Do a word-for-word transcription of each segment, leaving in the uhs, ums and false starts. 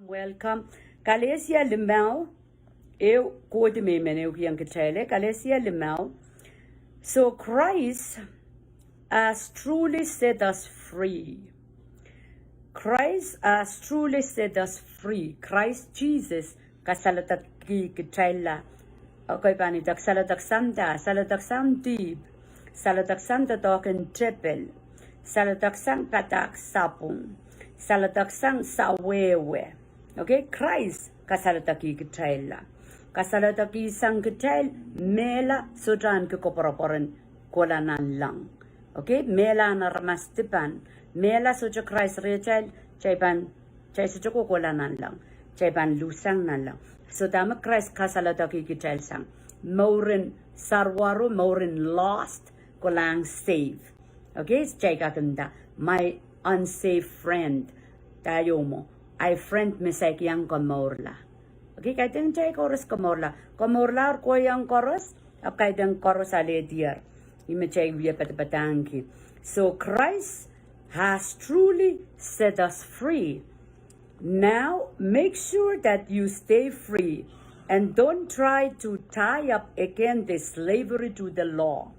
Welcome. Kalesia limau, ehu kohdi me I men ehukihong kitail, Kalesia limau. So Christ has truly set us free. Christ has truly set us free. Christ Jesus kasaledekih kitailla. Okay, pahn idek saledek sang da, saledek sang dihp, saledek sang doadoahk en tepel, saledek sang padahk sapwung, saledek sang sawehwe. Okay, Christ kasaledekih kitailla. Kasaledekih sang kitail mehla sohte ahneki koapworopwor en kohla nanleng. Okay, mehla en aramas dipan, mehla sohte Christ rehtail, kitail pahn, kitail sohte kohkohla nanleng, kitail pahn luhsang nanleng. So dahme Christ kasaledekih kitail sang? Mouren sarawaro, mouren lost, kohlahng save. Okay, kitail kak nda, my unsaved friend. Da ieu mwo, ahi friend me saik iang komourla. Okay, kaidehn kitail koaros komourla. Komourlahr kohiong koaros, ahpw kaidehn koaros alehdier. Ih me kitail wie padapadahngki. So Christ has truly set us free. Now make sure that you stay free and don't try to tie up again the slavery to the law.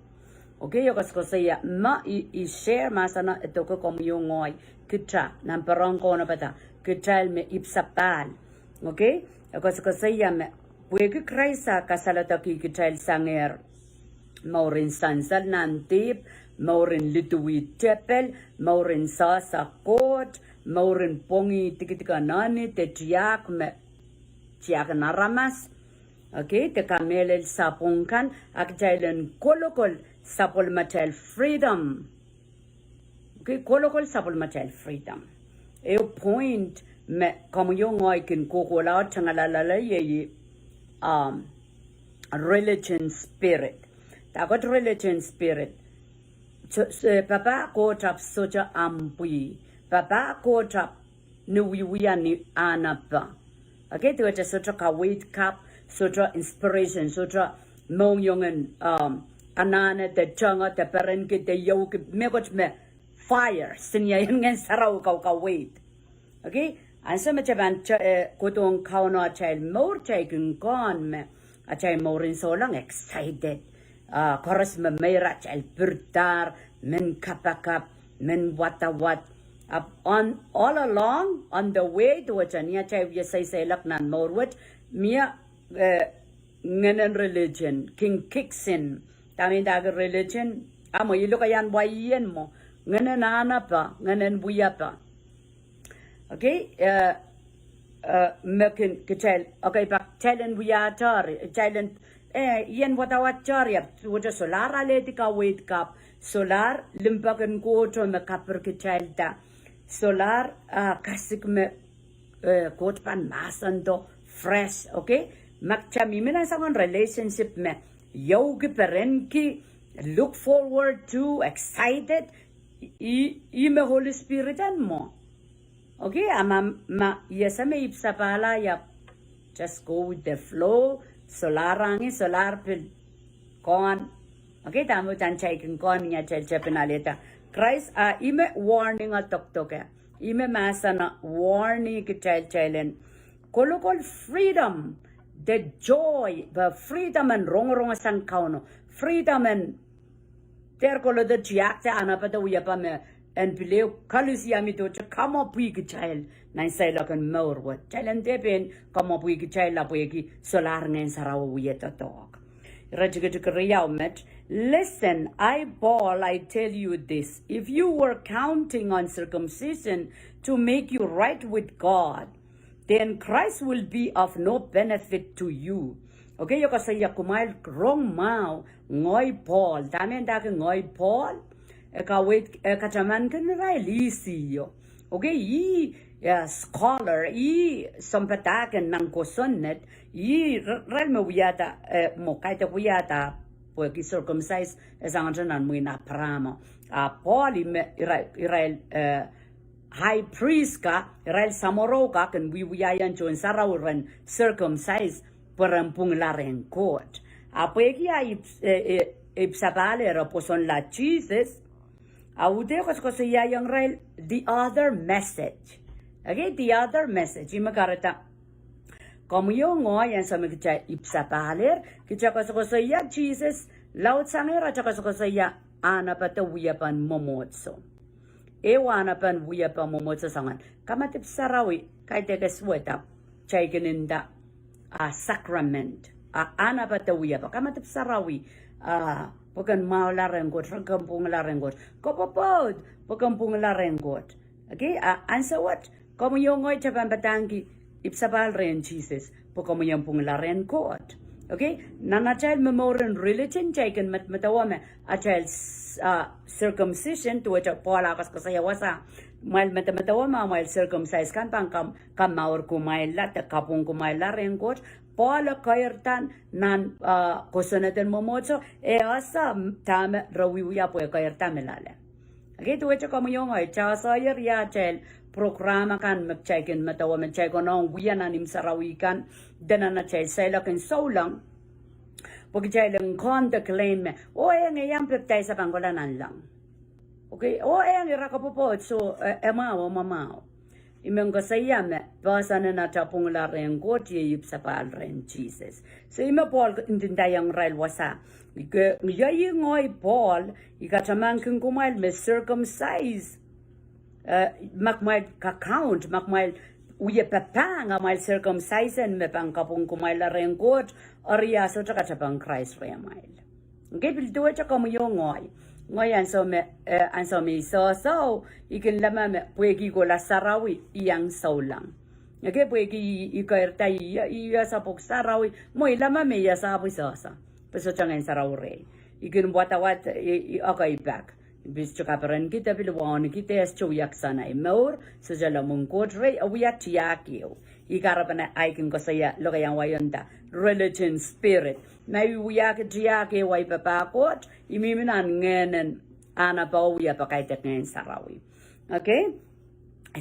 Okay, e koasokoasoia ma I, I share mahsen en doke komwi oh ngehi, kita, nan pwurehng kaunopada, kitail me ipwsapahl. Okay, e koasokoasoia me pwehki Christ a kasaledekih kitail sangehr mouren sansal nan dihp, mouren lidui tepel, mouren sehse koht, mouren pwongih dikedik en eni, de tiahk me, tiahk en aramas. Okay, de kamehlel sapwung kan, a kitail en kolokol sapwellimatail freedom. Okay, kolokol sapwellimatail freedom. Ehu point me komwi oh ngehi kin kohkohla oh tengalala ie, um, religion spirit. Dahkot religion spirit. So, so, papah Koht ahpw sohte ahmw pwih. Papah Koht ahpw ni wiewia ni ahnepe. Okay, duwehte sohte kaweid kapw, sohte inspiration, sohte mohngiong en, um, anahne de tengo de perenki de iouki mehkot me fire, seniei en Ngehn Sarawi kau kaweid. Okay, ansou me kitail pahn, eh, kohdohng Kauno atail mour, kitail kin kohn me atail mouren souleng excited. Ah, koaros me meir atail pirdahr, men kapakap, men wadawad. Ahpw on, all along, on the way, duwehte ni atail wie seiseilok nan mour wet, mie, eh, ngehnen religion kin kicks in. Dahme I ndahki religion, a mwo I lokaiahn wai ien mwo. Ngehnen ahnepe, ngehnen wiepe. Okay, eh, eh, me kin kitail, okay, pak kitail en wiahte eri, kitail en, eh, I en wadawad eri, ahpw duwehte solahr alehdi kaweid kapw, solahr limpoak en Koht me kapir kitailda, solahr, ah, kasik me, eh, Koht pahn mahsendo fresh, okay? Ma kitail mihmi nan soangen relationship me iouki, perenki, look forward to, excited, ih, ih me Holy Spirit en mwo. Okay, a ma, ma I ese me I ipwsapahla, I ahpw just go with the flow, solahr angi, solahr pil kohn. Okay, dahme uhdahn kitail kin kohn ni atail tepin alehda. Christ, ah, ih me warning e dokdoke. Ih me mahsen e warning kitail, kitail en kolokol freedom, the joy, the freedom en rongorong sang Kauno, freedom en dehr kohla de tiahk de ahnepe de wiepe me en pil ehu kaluhsie me duwehte kamwopwih kitail nan seiloak en mour wet. Kitail en dehr pein kamwopwih kitail la pwehki solahr Ngehn Sarawi wie doadoahk. Iretikitik riau met, listen, I, Paul, I tell you this, if you were counting on circumcision to make you right with God, then Christ will be of no benefit to you. Okay, e koasoia kumwail rong mwahu, ngehi Paul. Dahme I ndahki ngehi Paul? E kaweid, e katamankin irail ih C E O. Okay, ih, eh, scholar, ih sounpadahk en nan kosonned, ih irail me wiahda, eh, mwo kaidehk wiahda pwehki circumcise, e sangete nan mwin Apraamo. A Paul ih me irail, irail, eh, high priest ka, irail samworo ka kin wiewiahiong tohn sarawi ren circumcise pwe ren pwungla rehn Koht. A pwehki a ipw, eh, eh, ipwsapahl ire pwosonla Sises, a uhd e koasokoasoiaiong irail the other message. Okay, the other message, ih me kahrehda komwi oh ngehi ansou me kitail ipwsapahl er, kitail koasokoasoia Sises, laudsang er atail koasokoasoia ahnepe de wiepen mwomwohdiso. Ehu ahnepen wiepen mwomwohdiso soangen kamadipw sarawi, kaidehk suwed, kitail kin nda, ah, sacrament, ah, ahnepe de wiepen kamadipw sarawi, ah, pwe ken mwahula rehn Koht, re ken pwungla rehn Koht. Kopwopwoud, pwe ken pwungla rehn Koht. Okay, ah, ansou wet, komwi oh ngehi kitail pahn padahngki ipwsapahl rehn Sises, pwe komwi en pwungla rehn Koht. Okay, nan atail momour en religion, kitail kin medemedewe me atail s-, ah, circumcision, duwehte Pohl ah koasokoasoia wasa, kumwail medemedewe me amwail circumcise kan pahn kam-, kamour kumwailla de kapwung kumwailla rehn Koht. Pohl e keirda nan, ah, kosonned en mwomwohdiso, e ese dahme re wiewia pwe e keirda me loale. Okay, duwehte komwi oh ngehi, kitail saier ia atail program akan me kitail kin medewe me kitail konehng wia nan imw sarawi kan, de nan atail seiloak en souleng, pwe kitail en kohn de claim me, oh, e ngehi iang pepdaisa pahn kohla nanleng. Okay, oh, e ngehi ira kopwopwoud, so, eh, e mwahu, e mwamwahu. I men koasoia me, poahsoan en atail pwungla rehn Koht iei ipwsapahl rehn Sises. So ih me Pohl ndinda iang irail wasa. Ih ke, iei ngehi Pohl, I katamankin kumwail me circumcise, eh, ma kumwail kakaunt, ma kumwail wie papahng amwail circumcision me pahn kapwung kumwailla rehn Koht, eri e sohte katepen Krais rehmwail. Okay, pil duwehte komwi oh ngehi. Ngehi ansou me, eh, ansou me I sohsohu, I kin leme me, pwehki I kohla sarawi, I iang souleng. Okay, pwehki I, I keirda I, I ese pwuhk sarawi, mwo I leme me I ese pwe I sohsohu. Pwe sohte Ngehn Sarawi rehi. I kin wadawad, I, I, okay, I pak. Pil sohte kaperenkihda, pil wauneki de sohte wia kisehn ei mour, sohte lemmwin Koht rehi, e wia tiahk ehu. Ih kahrepen ahi kin koasoia lokaiahn wai en nda religion spirit. Ma I wiahki tiahk ehu ei papah Koht, I mihmi nan ngehnen ahnepe wie pakaidek Ngehn Sarawi. Okay?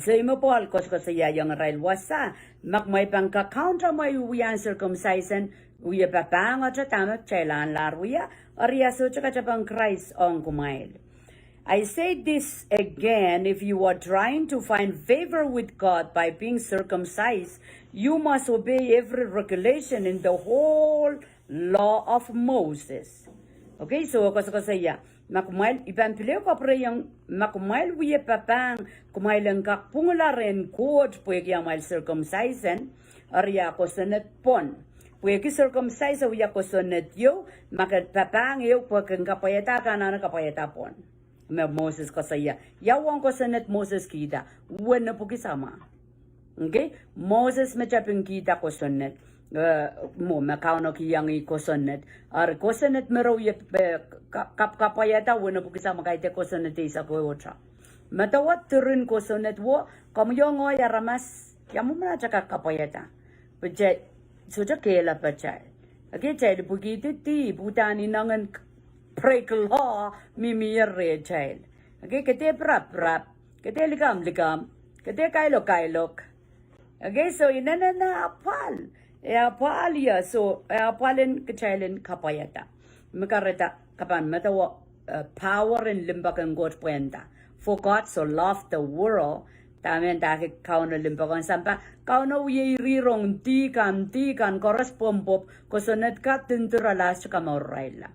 So ih me Pohl koasokoasoia iang irail wasa, ma kumwail pahn kakaunt amwail wiewia en circumcision, wie papahng ata dahme kitail anahne wia, eri e sohte katepen Krais ong kumwail. I say this again, if you are trying to find favor with God by being circumcised, you must obey every regulation in the whole law of Moses. Okay, so koasokoasoia, ma kumwail, I pahn pil ehu kapwurehiong, ma kumwail wie papahng, kumwail en kak pwungla rehn Koht pwehki amwail circumcision, eri e kosonned pwon. Pwehki circumcise e wia kosonned ehu, ma ke papahng ehu pwe ke en kapwaiada, ke anahne kapwaiada pwon. Me Moses koasoia. Ia uwen kosonned Moses kihda? Uwen epwiki samwa. Okay? Moses me tapin kihda kosonned. Eh, mwo me Kauno kihong ih kosonned. Eri kosonned me re wie, eh, ka-, kap-, kapwaiada uwen epwiki samwa, kaidehk kosonned eisek ehu. Medewe diren kosonned wo, komwi oh ngehi aramas, ia mwomwen atail kak kapwaiada? Pwe kitail sohte kehlail pahtail. Okay, kitail ipwikihdi dihp, uhdahn inengen break law mihmi rehtail. Okay, ke dehr pirap, pirap. Ke dehr likamw, likamw. Ke dehr kailok, kailok. Okay, so inenen apwal. E apwal ie, so e apwal en kitail en kapwaiada. Me kahrehda ke pahn medewe, eh, power en limpoak en Koht pwenda. For God so loved the world, dahme ndahki Kauno limpoak ong sampah, Kauno wie irihrong dih kan, dih kan koaros pwopwop, kosonned ka dindurala, sohte kamourirailla.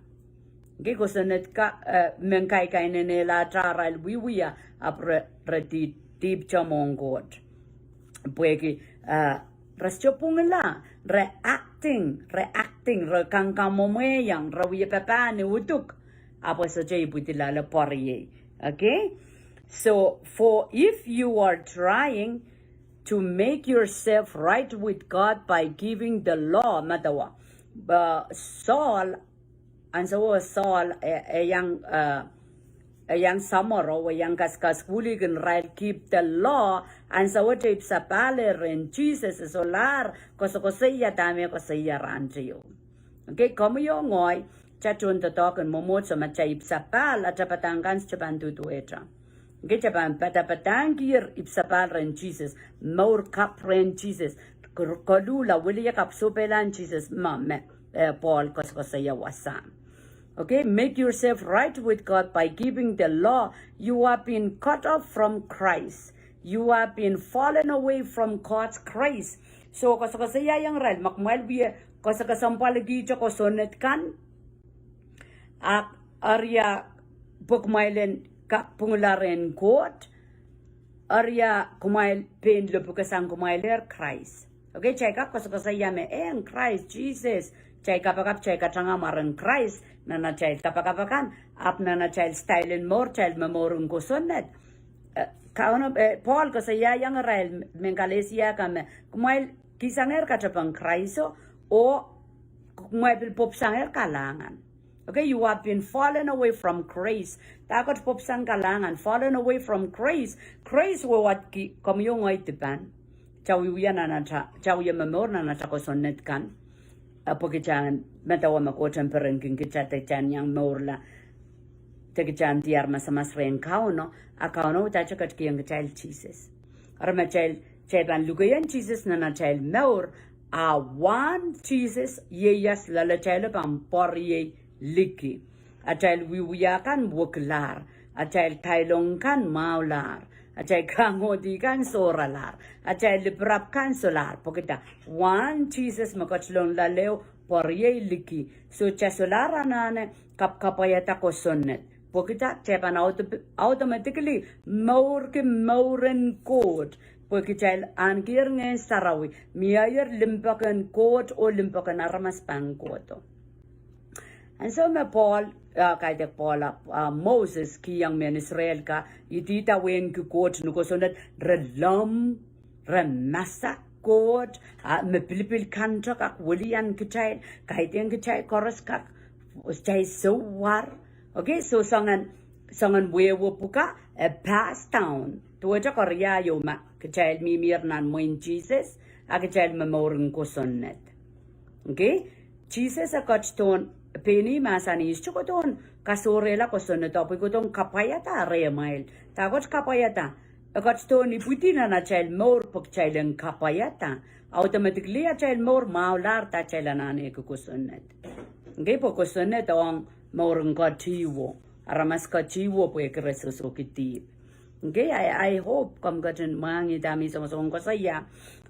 Okay, kosonned ka, eh, men kaikainenehla atail wiewia, ahpw re, re di-, dihpte mwohn Koht. Pwehki, eh, re sohte pwungla, re acting, re acting, re kangoange mwomweiong, re wie papah ni uduk, ahpw e sohte ipwidi loale pwuriei. Okay? So, for if you are trying to make yourself right with God by giving the law, medewe, eh, Saul, ansou Saul, eh, e iang, eh, e iang samworo, e iang kaskasukuhlihkin irail keep the law, ansou wet e ipwsapahl rehn Sises, e solahr koasokoasoia dahme e koasoia rahn teio. Okay, komwi oh ngehi, kitail tohndoadoahk en mwomwohdiso, ma kitail ipwsapahl, atail padahk kan sohte pahn duduwehte. Okay, kitail pahn padapadahngkier ipwsapahl rehn Sises, mour kapw rehn Sises, kol-, koluhla, wiliakapw, sohpeilahn Sises, ma me, eh, Paul koasokoasoia wasahn. Okay, make yourself right with God by keeping the law. You have been cut off from Christ. You have been fallen away from God's grace. So, koasokoasoiaiong irail, ma kumwail wie koasokoasoiaiong pwaliki te kosonned kan, ak, eri a pwe kumwail en kak pwungla rehn Koht, eri a kumwail pein lopwukasang kumwail er Krais. Okay, kitail kak koasokoasoia me, eh, Krais, Sises, kitail kapakap, kitail katanga mwaren Krais nan atail kapakap akan, ahpw nan atail style en mour, kitail momour en kosonned. Eh, Kauno, eh, Pohl koasoiaiong irail mehn Kalesia kan me, kumwail kihsangehr katepen Krais o, oh kumwail pil pwupwusanger kalahngan. Okay, you have been fallen away from grace. Dahkot pwupwusang kalahngan, fallen away from grace. Grace wehwehki komwi oh ngehi dipan. Kitail wie wia nan ata, kitail wie momour nan ata kosonned kan. Eh, pwe kitail medewe me Koht en perenki kitail de kitail iang mourla, de kitail diar masamas rehn Kauno, a Kauno uhdahn ketikihong kitail Sises. Eri ma kitail, kitail pahn lukehiong Sises nan atail mour, a wahn Sises ieias loalatail o pahn pwarewei liki. Atail wiewia kan wekilahr, atail dialogue kan mwahulahr, atail kahngohdi kan sohralahr, atail lipirap kan solahr, pwehki dah? Wahn Sises me ketilong loale o pwarewei liki. So kitail solahr anahne kapkapwaiada kosonned. Pwehki dah? Kitail pahn auto-, automatically mourki mouren Koht. Pwehki kitail ahnikier Ngehn Sarawi, mieier limpoak en Koht oh limpoak en aramas pahn kohdo. Ansou me Pohl, ah, kaidehk Pohl, ah, Moses kihong mehn Israel ka, idawehn ki Koht ni kosonned, re lomw, re masak Koht, ah, me pilipil kan te kak welian kitail, kaidehn kitail koaros kak, kitail souwar. Okay, so soangen, soangen wehwe pwukat, eh, pass down. Duwehte koaros ieu ma kitail mihmier nan mwehin Sises, a kitail momour en kosonned. Okay? Sises e ketidohn, pein ih mahsanih, I sohte kohdohn kasohrehla kosonned o, pwe I kohdohn kapwaiada rehmwail. Dahkot kapwaiada? E ketidohn ipwidi nan atail mour pwe kitail en kapwaiada. Automatically atail mour mwahulahr de atail anahneki kosonned. Okay, pwe kosonned ong mouren ketiwo. Aramas ketiwo pwehki re sohsohki dihp. Okay, I, I hope komw ketin mwahngih dahme I songosong koasoia.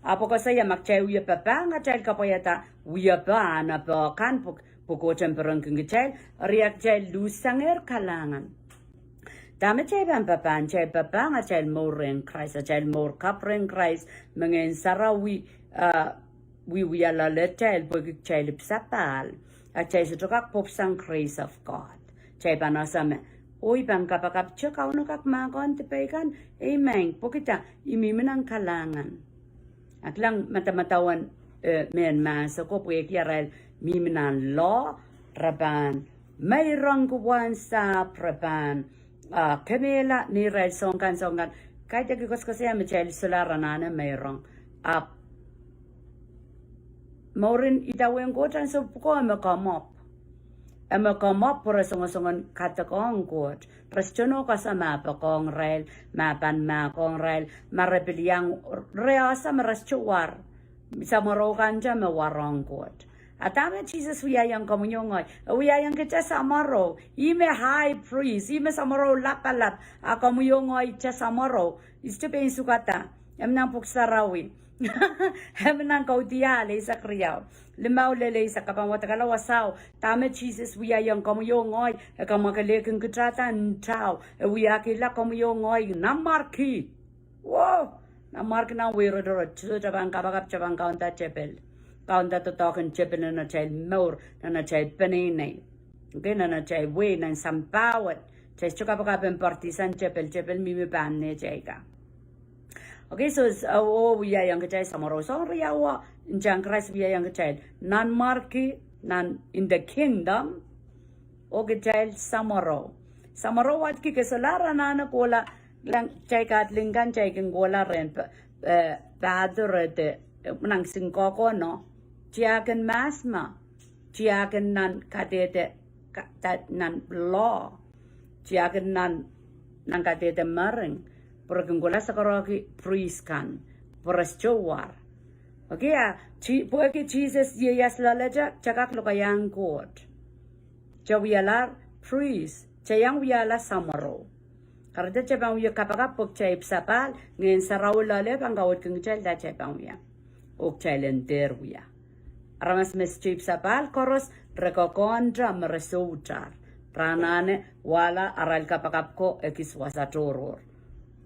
Ahpw koasoia ma kitail wie papahng atail kapwaiada, wie pahn, ah, pahn kan pwe, pwe Koht en perenki kitail, eri a kitail luhsangehr kalahngan. Dahme kitail pahn papahng? Kitail papahng atail mour rehn Krais, atail mour kapw rehn Krais, me Ngehn Sarawi, ah, wiewia loalatail pwehki kitail ipwsapahl. A kitail sohte kak pwupwusang grace of God. Kitail pahn ese me, oh, I pahn kapakap te Kauno kak mahkohng dipei kan, amen. Pwehki dah? I mihmi nan kalahngan. A kilang madamadau en, eh, mehn mahs oko pwehki arail mihmi nan law, re pahn meirongki wahnsahpw, re pahn, ah, kemehla neirail soahng kan, soahng kan. Kaidehk I koasokoasoia me kitail solahr anahne meirong. Ahpw mouren idawehn Koht ansou pwuko e me komwopw. E me komwopw pwe re songosongen kadekohng Koht. Re sohte nohk ese ma e poakohng irail, ma e pahn mahkohng irail, ma re pil iang, re ese me re sohte war. Samworo kan te me warohng Koht. A dahme Sises wiahiong komwi oh ngehi? E wiahiong kitail samworo. Ih me high priest, ih me samworo lapalap, a komwi oh ngehi te samworo. I sohte pein sukada. E men nan Pwuhk Sarawi. E men nan Kaudiahl eisek riau. Limau lel eisek, ke pahn wadekala wasao. Dahme Sises wiahiong komwi oh ngehi? E kamwakelehkin kitail ntao. E wiahkihla komwi oh ngehi nanmwarki. Wo! Nanmwarki nan wehi rotorot, sohte pahn kapakap, sohte pahn kaunda tepel. Kaunda doadoahk en tepel nan atail mour, nan atail peneinei. Okay, nan atail wehi, nan sampah wet. Kitail sohte kapakap en poaridi sang tepel, tepel mihmi pahn nehtail ka. Okay, so, s-, oh, oh, wiahiong kitail samworo. Soahng riau, ntahn Krais wiahiong kitail. Nanmwarki, nan in the kingdom, oh kitail samworo. Samworo wadki ke solahr anahne kohla, lang, kitail kaidehn kan, kitail kin kohla rehn pa-, eh, pahdo rehde, eh, nan singkohkohno. Tiahk en mahs ma, tiahk en nan kadehde, ka-, that nan law. Tiahk en nan, nan kadehde mering. Pwe re kin kohla sakaraki priest kan. Pwe re sohte war. Okay, a, Ji-, pwehki Sises ieias loalatail, kitail kak lokaiahn Koht. Kitail wialahr priest, kitail iang wiahla samworo. Kahrehda kitail pahn wia kapakap pwe kitail ipwsapahl, Ngehn Sarawi loale pahn kaweidkin kitail dahme kitail pahn wia. Oh kitail en dehr wia. Aramas me sohte ipwsapahl koaros re kokohn te me re soutar. Re anahne wahla arail kapakap ko ekis wasa tohrohr.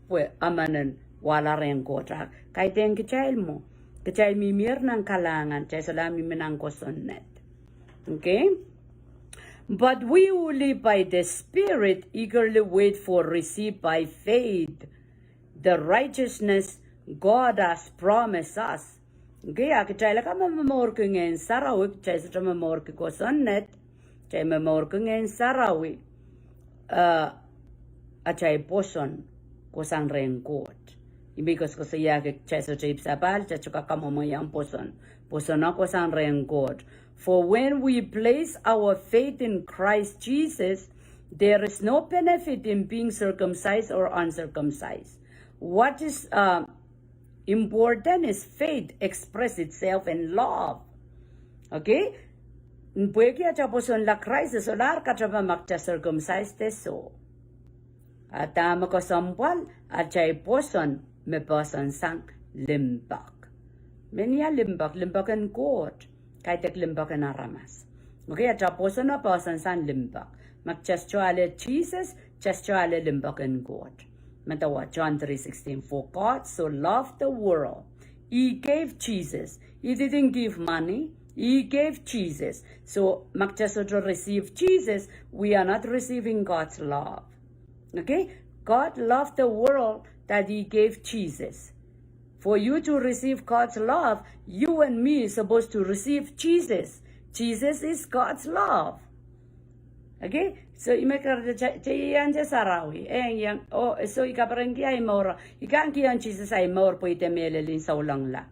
Pwe emen en wahla rehn Koht. Kaidehn kitail mwo. Kitail mihmier nan kalahngan, kitail solahr mihmi nan kosonned. Okay? But we who live by the Spirit eagerly wait for receive by faith the righteousness God has promised us. Okay, a kitail akan me momourki Ngehn Sarawi, kitail sohte momourki kosonned, kitail momourki Ngehn Sarawi, eh, atail pwoson kohsang rehn Koht. Ih me koasokoasoia kitail sohte ipwsapahl, kitail sohte kak kamwomwehiong pwoson. Pwoson o kohsang rehn Koht. For when we place our faith in Christ Jesus, there is no benefit in being circumcised or uncircumcised. What is, uh, important is faith express itself in love. Okay? Pwehki atail pwosonla Krais, e solahr katapan ma kitail circumcised de soh. A dahme kesempwal, atail pwoson me poahsoan sang limpoak. Menia limpoak, limpoak en Koht, kaidehk limpoak en aramas. Okay, atail pwoson me poahsoan sang limpoak. Ma kitail sohte ale Sises, kitail sohte ale limpoak en Koht. Medewe John three sixteen, for God so loved the world, he gave Jesus. He didn't give money, he gave Jesus. So, ma kitail sohte receive Jesus, we are not receiving God's love. Okay? God loved the world that he gave Jesus. For you to receive God's love, you and me is supposed to receive Jesus. Jesus is God's love. Okay? So, ih me kahrehda kitail, kitail iang te sarawi. Eh, iang, oh, so I kaperenki ahi mour. I kak kihong Sises ahi mour pwe I de mehlel en soulengla.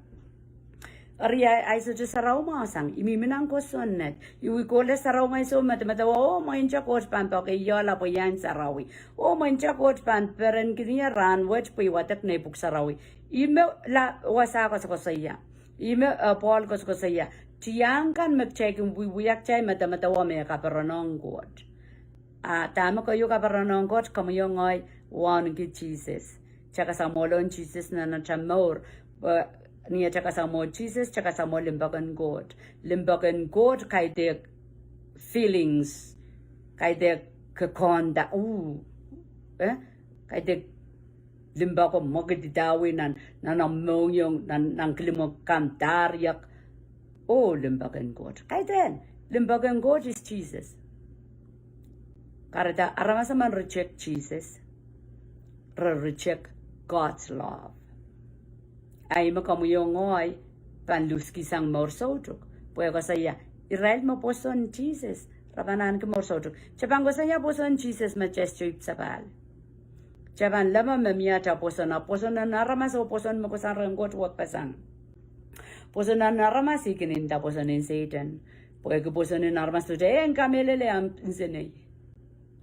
Eri ahi, ahi sohte sarawi mwahu sang, I mihmi nan kosonned. I wie kohla sarawi ngehi soh, medemedewe, oh, mwein te Koht pahn poakehla pwe I en sarawi. Oh, mwein te Koht pahn perenki ie rahnwet pwe I wadek nei pwuhk sarawi. Ih me la wasa koasokoasoia. Ih me, eh, Pohl koasokoasoia. Tiahk kan me kitail kin wiewia, kitail medemedewe me kaperenohng Koht. A dahme keieu kaperenohng Koht, komwi oh ngehi wauneki Sises. Kitail kasamwolong Sises nan atail mour. Pwe ni atail kasamwo Sises, kitail kasamwo limpoak en Koht. Limpoak en Koht kaidehk feelings, kaidehk kekonda, uh, eh? Kaidehk limpoak o mwekid idawih nan, nan omw mohngiong, nan, nan kilimwek kan, dahr iak. Oh, limpoak en Koht. Kaidehn, limpoak en Koht is Sises. Kahrehda aramas emen reject Sises, re reject God's love. Ahi me komwi oh ngehi pahn luskihsang mour soutuk. Pwe koasoia, irail me pwoson Sises, re pahn ahneki mour soutuk. Kitail pahn koasoia pwoson Sises me kitail sohte ipwsapahl. Kitail pahn leme me mie atail pwoson, a pwoson en aramas oh pwoson me kohsang rehn Koht wekpeseng. Pwoson en aramas I kin nda pwoson en Sehdan. Pwehki pwoson en aramas sohte, eh, I kamehlele ahmw nsenei.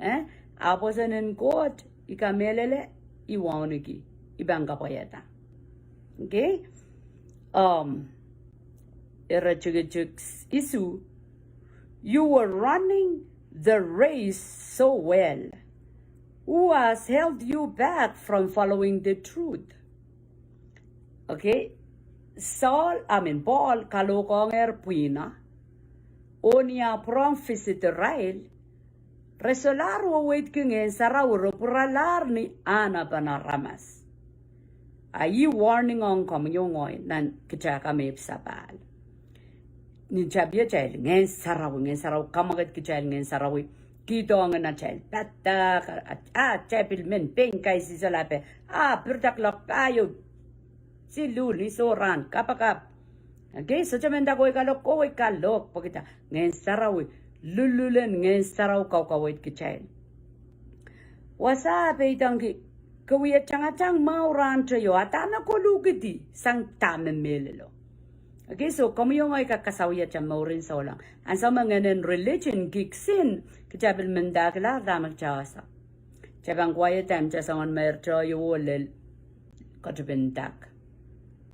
Eh? A pwoson en Koht, I kamehlele, I wauneki, I pahn kapwaiada. Okay? Um, ire tikitik isuh, you were running the race so well. Who has held you back from following the truth? Okay? Saul, I mean, Pohl kalohkohngehr pwihno. Oh ni ah pwurehng visit irail, re solahr weweidki Ngehn Sarawi, re pwuralahr ni ahnepen aramas. A ih warning ong komwi oh ngehi nan kitail ka me ipwsapahl. Ni tapio tail, Ngehn Sarawi, Ngehn Sarawi, kamwakid kitail Ngehn Sarawi. Kihdohng nan atail padahk, a, a, tail pil men pein kaisihsol ape, a, pirdak loak pahieu. Siluh ni sohrahn, kapakap. Okay, sohte men da kohwei kalohk, kohwei kalohk, pwehki da, Ngehn Sarawi, lulululehn Ngehn Sarawi kaukaweid kitail. Wasa peidengki, ke wie tangatang mwahu rahn teio, a dahme koluhkidi, sang dahme mehlelo. Okay, so komwi oh ngehi ka kasawih atail mour en souleng. Ansou me ngehnen religion kicks in, kitail pil mendahkilahr dahme kitail ese. Kitail pahn quiet time, kitail soangen meirte ieu oh lel, katapan dak.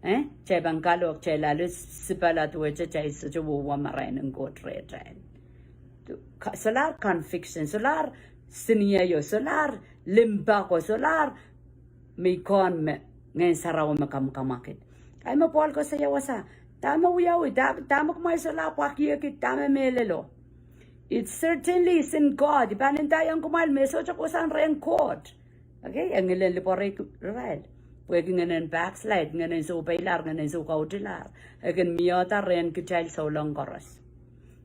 Eh? Kitail pahn kalohk, kitail ale sipala duwehte kitail sohte wehwe marain en Koht rehtail. Ka-, solahr conviction, solahr senior o, solahr limpoak o, solahr me I kohn me Ngehn Sarawi me kamwakamwakid. Ahi me Pohl koasoia wasa, dahme wiawi, dah, dahme kumwail solahr pwakieki, dahme mehlelo. It certainly isn't God. I pahn ndaiong kumwail me sohte kohsang rehn Koht. Okay, e ngilen lipwoare irail. Pwehki ngehnen backslide, ngehnen soupeilahr, ngehnen soukautihlahr. E kin mihda rehn kitail souleng koaros.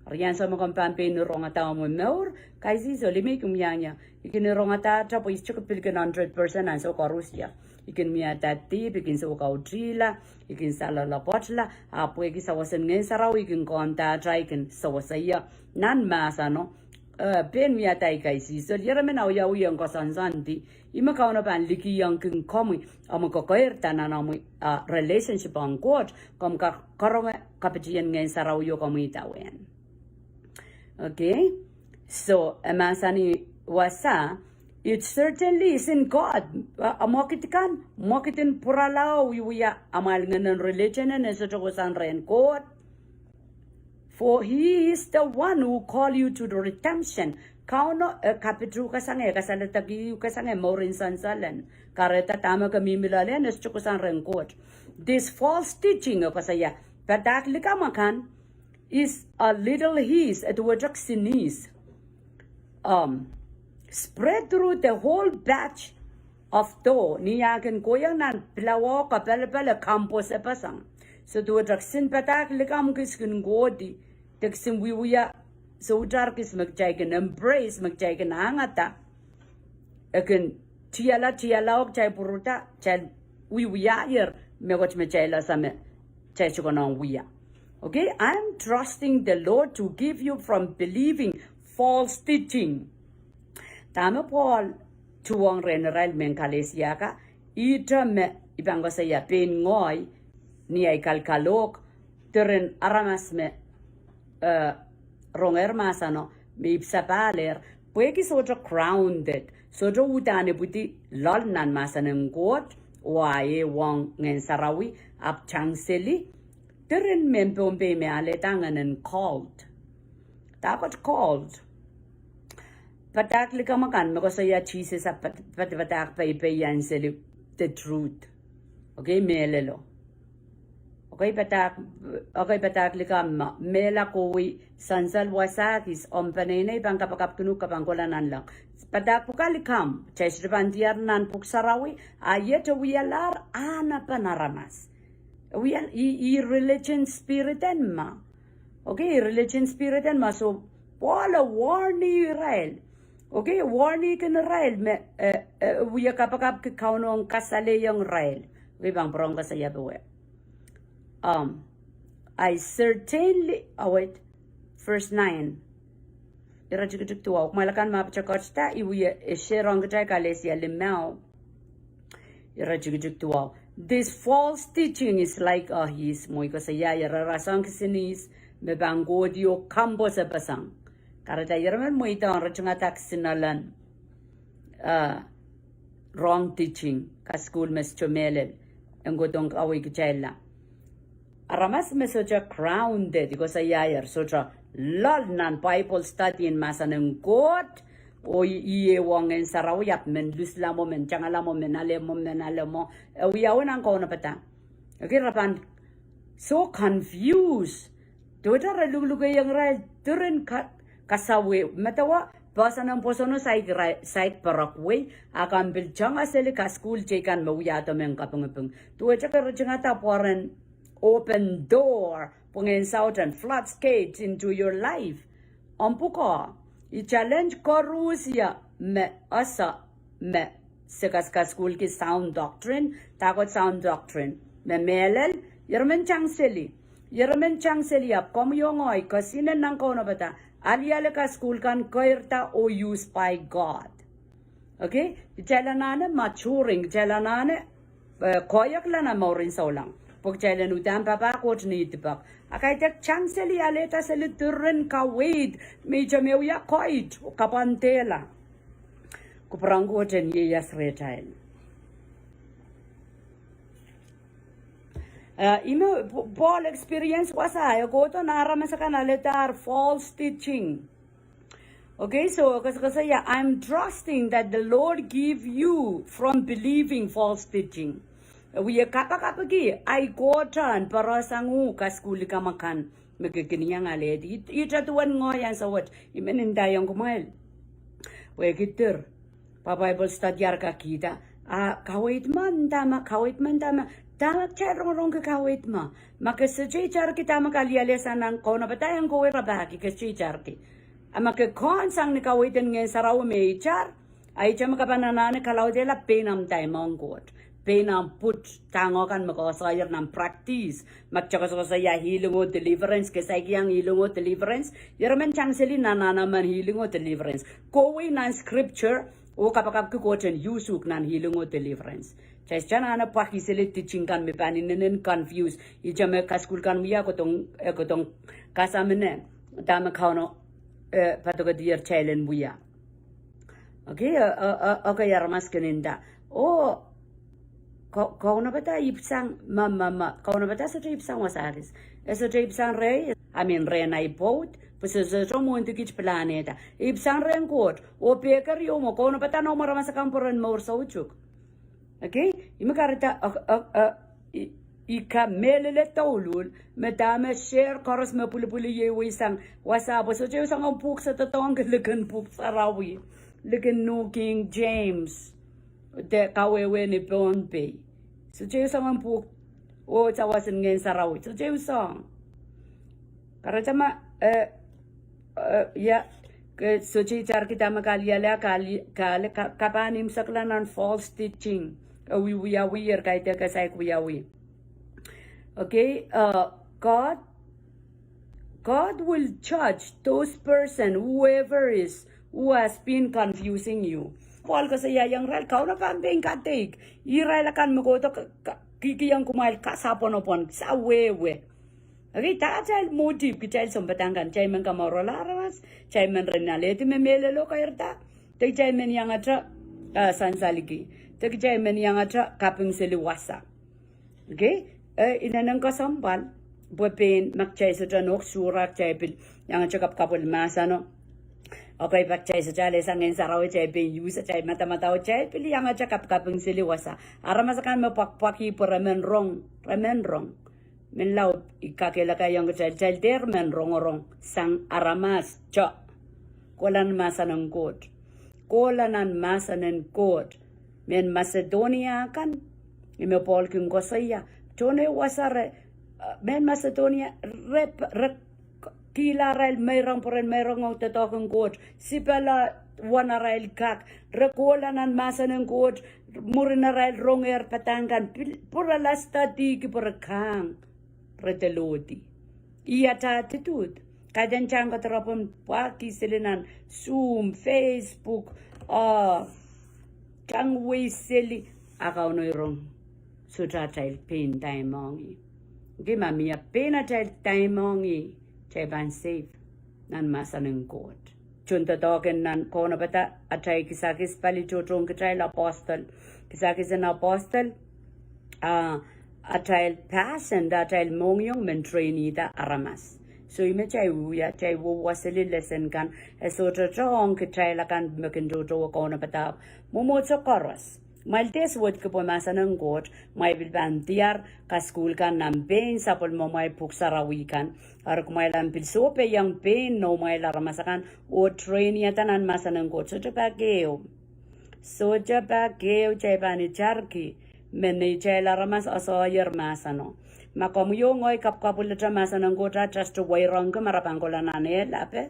Rian so me komw pahn pein rongada omw mour, kaisihsol, me I kin wiahiong ie. I kin rongada te pwe I sohte pil kin hundred percent ansou koaros ie. I kin mihda dihp, I kin soukautihla, I kin saloalopwoatla, ahpw pwehki sawasen Ngehn Sarawi I kin kohndahr, I kin sewese ie nan mahseno. Eh, pein wiahda kaisihsol, ieremen awiawi ong koasoansoandi, ih me Kauno pahn likihong kin komwi, omw kokoirda nan omw, ah, relationship ong Koht, komw kak karonge kapitien Ngehn Sarawi o komw idawehn. Okay? So, e mahsanih wasa, it certainly isn't God. Ah, ah, mwekid kan, mwekid en pwurala oh wiewia amwail ngehnen religion en e sohte kohsang rehn Koht. For he is the one who call you to the redemption. Kauno e kapitiehu ke sang, e kasaledekiehu ke sang mouren sansal en. Kahrehda dahme ke mihmi loale en e sohte kohsang rehn Koht. This false teaching, e koasoia, padahk likamw akan, is a little yeast, e duwehte kisin ihs. Um, spread through the whole batch of dough, ni ah kin kohiong nan pilawa oh kapelepele, e kampwosepeseng. So duwehte kisin padahk likamw kis kin kohdi, de kisin wiewia, soutahr kis me kitail kin embrace, me kitail kin angada. E kin tiala, tiala oh kitail pwurada, kitail wiewiahier mehkot me kitail ese me kitail sohte konehng wia. Okay, I'm trusting the Lord to keep you from believing false teaching. Dahme Pohl tuhwong rehn irail mehn Kalesia ka, ihte me I pahn koasoia pein ngehi, ni ahi kalkalohk, diren aramas me, eh, rongehr mahseno, me ipwsapahlehr, pwehki sohte grounded, sohte uhdahn ipwidi loal nan mahsen en Koht, oh ah ehuong Ngehn Sarawi, ahpw tangseli, diren mehn Pohnpei me alehda ngehnen cult. Dahkot cult. Padahk likamw akan me koasoia Sises ahpw pad-, padapadahk peipei anseli the truth. Okay, mehlelo. Okay, padahk, okay, padahk likamw me, mehla kohwei sansal wasa kis, omw peneinei pahn kapakapkin uhk, ke pahn kohla nanleng. Padahk pwuka likamw, kitail sohte pahn diar nan Pwuhk Sarawi, a iet e wialahr ahnepen aramas. E wia, ih, ih religion spirit en ma. Okay, religion spirit en ma, so Pohl e warn irail. Okay, warn kin irail me, eh, eh, wia kapakapki Kauno en kasalehiong irail. Okay, pahn pwurehng koasoia powe. Um, I certainly, oh wait, verse nine. Ire tikitik duwau. Kumwail akan me pahn pwutak koaros da, I wia, e share ong kitail Kalesia limau. Ire tikitik duwau. This false teaching is like a yeast. Mwein koasoia, ire rasehng kisin ihs me pahn kohdi oh kampwosepeseng. Kahrehda ieremen mweidohng ritingada kisin elen, uh, wrong teaching, kasukuhl me sohte mehlel, en kohdohng kawehkitailla. Aramas me sohte grounded, I koasoiaier, sohte loal nan Bible study en mahsen en Koht, oh ih, ih ehuong Ngehn Sarawi ahpw men lusla mwo, men tangala mwo, men ale mwo, men ale mwo, e wiawi nan kaunopada. Okay, re pahn so confused. Duwehte re lukelukehiong irail diren ka-, kasawih, medewe, poahsoan en pwoson o saik irail, saik perek wei, a komw pil tangehng seli kasukuhl teikan me wiahdo mehn kapingiping. Duwehte ke ritingada pwoaren open door, pwungen Satan, floodgates into your life. Omw pwukoa, I challenge koaros me ese me se kas-, kasukuhlki sound doctrine, dahkot sound doctrine. Me mehlel, ieremen tang seli. Ieremen tang seli ahpw komwi oh ngehi, kesihnen nan kaunopada, aliale kasukuhl kan keirda oh used by God. Okay? Kitail anahne maturing, kitail anahne, eh, koahiekla nan mouren souleng. Pwe kitail en uhdahn papah Koht ni dipak. A kaidehk tang seli alehda seli diren kaweid, me ihte me wia koid, oh kapwandehla. Kupwuren Koht en ieias rehtail. Eh, ih me P-, Pohl experience wasa, e kohdo nan aramas akan alehdahr false teaching. Okay, so koasokoasoia, I'm trusting that the Lord give you from believing false teaching. Wie kapakapki, ahi Koht en pwarasang uhk kasukuhl likamw akan me ke kin iang alehdi. Ihte duwen ngoahi ansou wet, I men ndaiong kumwail. Wehwehki dir. Pwe Bible study ar kak kihda. A, kaweid me, dahme, kaweid me, dahme, dahme kitail rongorongki kaweid me. Ma ke sohte itarki dahme ke alialehsang nan kaunopada, ong kowe rapahki ke sohte itarki. A ma ke kohn sang ni kaweid en Ngehn Sarawi me itar, a ihte me ke pahn anahne kalaudehla pein ahmw time ong Koht. Pein ahmw put tangokan me koasoier nan practice. Ma ke koasokoasoia healing oh deliverance, ke saik iang healing oh deliverance. Ieremen tang seli nan anahnemen healing oh deliverance. Kohwei nan scripture, oh kapakapki Koht en use uhk nan healing oh deliverance. Kitail sohte anahne pwakih seli teaching kan me pahn inenen confuse. Ihte me kasukuhl kan wia, kodong, eh, kodong kasamine. Dahme Kauno, eh, padokedier kitail en wia. Okay, eh, eh, eh, okay, aramas kin nda. Oh, kau-, kaunopada ipwsang, ma, ma, ma, kaunopada sohte ipwsang wasa kis. E sohte ipwsang reh, I mean, rehn ahi pwoud, pwe se sohte mwohndi kit pilahnehda. Ipwsang rehn Koht, oh pehker ieu mwo, kaunopada noumw aramas akan pwe ren mour soutuk. Okay? Ih me kahrehda, ok, ok, eh, I, I kamehlele douluhl, me dahme share koaros me pwilipwili iei wehsang, wasa pwe sohte ehu soangen pwuhk se doadoahngki likin Pwuhk Sarawi, likin New King James, de kawehwe ni Pohnpei. Sohte ehu soangen pwuhk, oh sawas en Ngehn Sarawi. Sohte ehu soang. Kahrehda ma, eh, eh, ia, ke sohte itarki dahme ke alialehla, ke ali-, ke ale-, ke, ke pahn imwisekla nan false teaching. Eh, wie, wiawi, er kaidehk ke saik wiawi. Okay, uh, God, God will judge those person, whoever is, who has been confusing you. Paul koasoiaiong irail, Kauno pahn pein kadeik irail akan me kohdo k-, k-, kihkihong kumwail kasapwonopwon, sawehwe. Okay, dah atail motive kitail sounpadahk kan, kitail men kamourala aramas, kitail men ren alehdi me mehlelo kairda, de kitail men iangete, ah, sansalki, de kitail men iangete kaping seli wasa. Okay, eh, inenen kesempwal, pwe pein ma kitail sohte nohk sura kitail pil iangete kapwkapwil mahseno. Okay, pak kitail sohte alehsang Ngehn Sarawi, kitail pein use atail madamadau, kitail pil iangete kapkaping seli wasa. Aramas akan me pwakpwakih pwe re men rong, re men rong. Menlau I kakehlakaiong kitail, kitail dehr men rongorong sang aramas, soh. Kohla nan mahsen en Koht. Kohla nan mahsen en Koht. Mehn Masedonia kan, ih me Paul kin koasoia, tohn ehu wasa re, eh, mehn Masedonia, re, re kihla arail meirong pwe ren meirong ong doadoahk en Koht, sipala wen arail kak, re kohla nan mahsen en Koht, mwurin arail rongehr padahk kan, pil-, pwurala studyki pwe re kahng, re delohdi. Ih atail attitude. Kaidehn tang kadarapwen pwakih seli nan Zoom, Facebook, ah, tang wei seli, a Kauno rong. Sohte atail pein time ong ih. Okay, ma mie pein atail time ong ih, kitail pahn safe nan mahsen en Koht. Tohndoadoahk en nan kaunopada, atail kisakis pali tohtohn kitail apostle. Kisakis en apostle, ah, atail passion, atail mohngiong men trainihda aramas. So ih me kitail wia, kitail wia seli lesson kan, e sohte ong kitail akan me kin tohto kaunopada mwomwohdiso koaros. Kumwail dehr suwedki pwe mahsen en Koht, kumwail pil pahn diar kasukuhl kan nan pein sapwellimomwail pwuhk sarawi kan. Eri kumwail ahpw pil sohpeiong pein noumwail aramas akan, oh trainihda nan mahsen en Koht. Sohte pak ehu. Sohte pak ehu kitail pahn itarki me neitail aramas asoier mahseno. Ma komwi oh ngehi kapwkapwilete mahsen en Koht, a kitail sohte wairongki ma re pahn kohla nan ehl ape.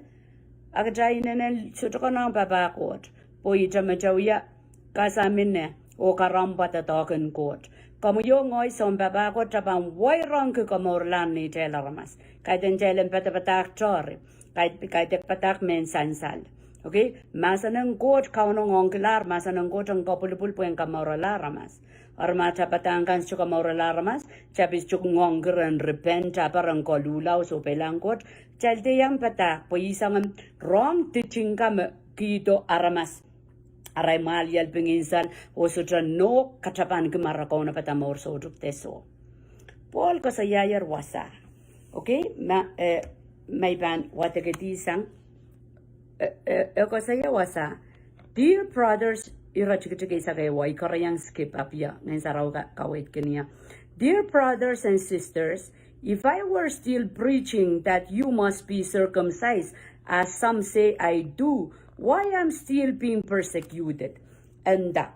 A kitail inenen sohte konehng papah Koht. Pwe ihte me kitail wia kasamine oh karamwpwa doadoahk en Koht. Komwi oh ngehi sounpapah Koht, kitail pahn wairongki komourala neitail aramas. Kaidehn kitail en padapadahk tohri. Kaid-, kaidehk padahk mehn sansal. Okay? Mahsen en Koht Kauno ngoangkilahr, mahsen en Koht en kopwulipwul pwehn kamourala aramas. Eri ma atail padahk kan sohte kamourala aramas, kitail pil sohte ngoangki ren repent, a pahn ren koluhla oh sohpeilahng Koht, kitail dehr iang padahk, pwe ih soangen wrong teaching kan me kihdo aramas arail mwahliel, pingin sal, oh sohte nohk katapanki ma re kaunopada mour soutuk de soh. Paul koasoiaier wasa. Okay, ma, eh, ma I pahn wadekedihsang. E, e, e koasoia wasa. Dear brothers, ire tikitik eisek ehu, I koarehiong skip, ahpw ia, Ngehn Sarawi ka, kaweidkin ie. Dear brothers and sisters, if I were still preaching that you must be circumcised, as some say I do, why I'm still being persecuted? Enda,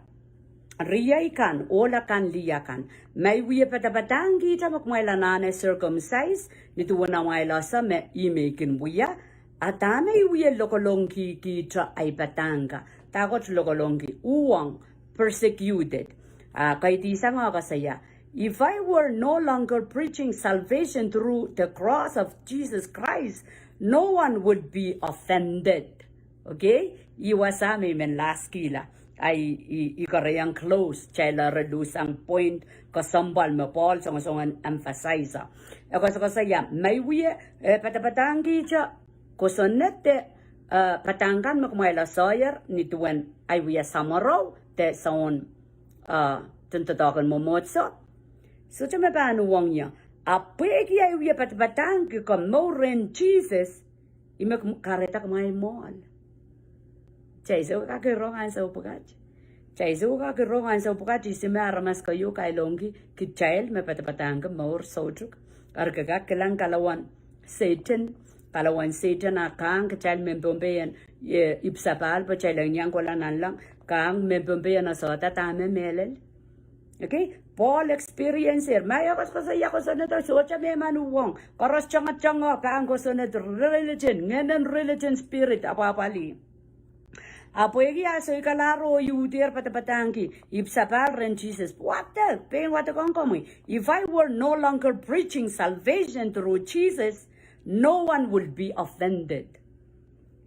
riei kan, ohl akan, lih akan, ma I wie padapadahngkihte me kumwail anahne circumcise, ni duwen amwail ese me ih me I kin wia, a dahme I wie lokolongkihkihte ei padahk ka? Dahkot lokolongki? Uhwong, persecuted. A, kaidehn sang e koasoia, if I were no longer preaching salvation through the cross of Jesus Christ, no one would be offended. Okay? Ih wasa me I men last kihla. Ahi, I, I koarehiong close, kitail eri luhsang point kesempwal me Pohl songosong en emphasize. E koasokoasoia, ma I wie, e, padapadahngkihte kosonned, e, padahk kan me kumwail eseier, ni duwen ei wie samworo, de soun, e, doadoahk en mwomwohdiso. Sohte me pahn uhwong ie. A pwehki ei wie padapadahngki komour rehn Sises, ih me kum-, kahrehda kumwail mwoahl. Kitail sou kak rong ansou pwukat. Kitail sou kak rong ansou pwukat, ihs me aramas keieu kailongki kitail me padapadahngki mour soutuk. Eri ke kak kilang kalawan Sehdan, kalawan Sehdan a kahng kitail mehn Pohnpei en, e, ipwsapahl pwe kitail en iang kohla nanleng, kahng mehn Pohnpei en esehda dahme mehlel. Okay? Pohl experience er, ma e koasokoasoia kosonned, sohte me men uhwong. Koaros tongotongo pahn kosonned, religion, ngehnen religion spirit, apwahpwalih. A pwehki ah soikalahr oh uhdier padapadahngki ipwsapahl rehn Sises. Wadek, pein wadek ong komwi. If I were no longer preaching salvation through Jesus, no one would be offended.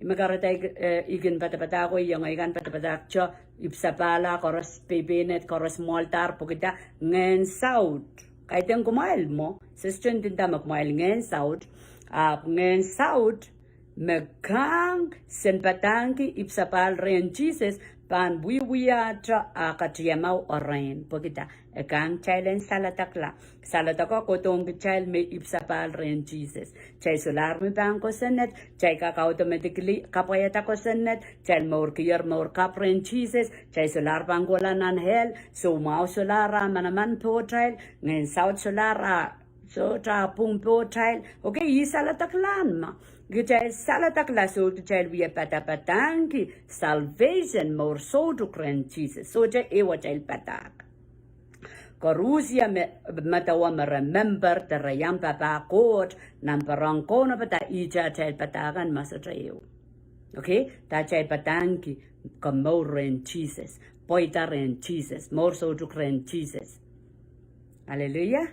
Ih me kahrehda I k-, e, I kin padapadahk oh iang ei kan padapadahkte ipwsapahl a koaros peipeined, koaros mwoahldahr pwehkida ngehn saut. Kaidehn kumwail mwo, Sehdan ndinda me kumwail ngehn saut, ahpw ngehn saut me kahng sen padahngki ipwsapahl rehn Sises pahn wiewiahte ah katiamau erein. Pwehkida? E kahng kitail en saledekla. Saledeko kohdohng kitail me ipwsapahl rehn Sises. Kitail solahr me pahn kosonned, kitail kak automatically kapwaiada kosonned, kitail mourkier mour kapw rehn Sises, kitail solahr pahn kohla nan hell, soumwahu solahr ah manaman pohtail, ngehn saut solahr ah, sohte ah pwung pohtail. Okay, ih saledeklahn ma. Kitail saledekla, soh kitail wie padapadahngki salvation, mour soutuk rehn Sises. Sohte ehu atail padahk. Koarusie me, medewe me re member de re iang papah Koht, nan peren kaunopada ihte atail padahk kan ma sohte ehu. Okay? De atail padahngki komour rehn Sises, pweida rehn Sises, mour soutuk rehn Sises. Hallelujah.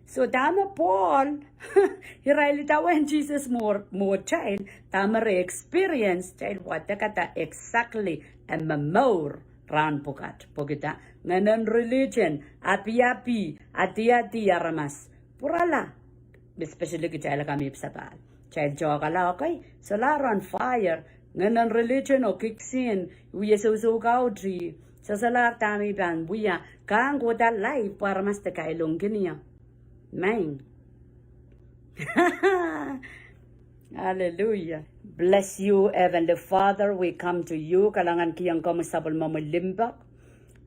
So dahme Pohl, irail idawehn Sises mwo-, mwohtail, dahme re experience, kitail wadekada exactly e momour rahn pwukat. Pwehkida? Ngehnen religion, apiapi, adiadi aramas, pwurala. Especially kitail ka me ipwsapahl. Kitail tohkala, okay, solahr on fire, ngehnen religion oh kiksin, wie sousou kautih, solahr dahme I pahn wia, kahng kohda life pwe aramas de kailongkin ie. Maing. Hallelujah. Bless you, Heavenly Father. We come to you. Kalahngan kihong komwi sapwellimomwi limpoak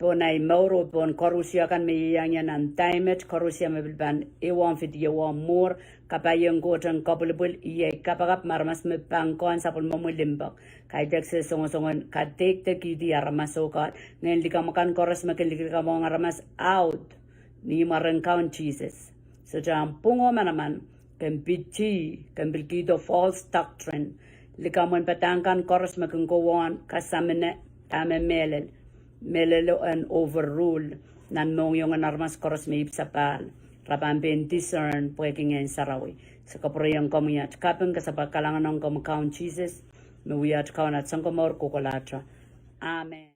pohn ei mour oh pohn koarusie kan me ieiang ie nan daimet, koarusie me pil pahn ehuong video oh mwuhr, kapaiong Koht en kapwilipwil, iei kapakap me aramas me pahn kohn sapwellimomwi limpoak. Kaidehk se songosong en kadeikadekihdi aramas oh Koht, ngehn likamw akan koaros me kin likilikamw ong aramas out. Ni mwaren Kaun Sises. Sohte ahmw pwung oh manaman, ken piti, ken pil kihdo false doctrine. Likamw en padahk kan koaros me kin kohwong kasamine, dahme mehlel. Mehlelo en overrule nan mohngiongen aramas koaros me ipwsapahl. Re pahn pein discern pwehki Ngehn Sarawi. Se kapwureiong komwi at kaping, kasapahl kalahngan ong komwi Kaun Sises, me wia at Kaun, at Sounkomour kohkohlahte. Amen.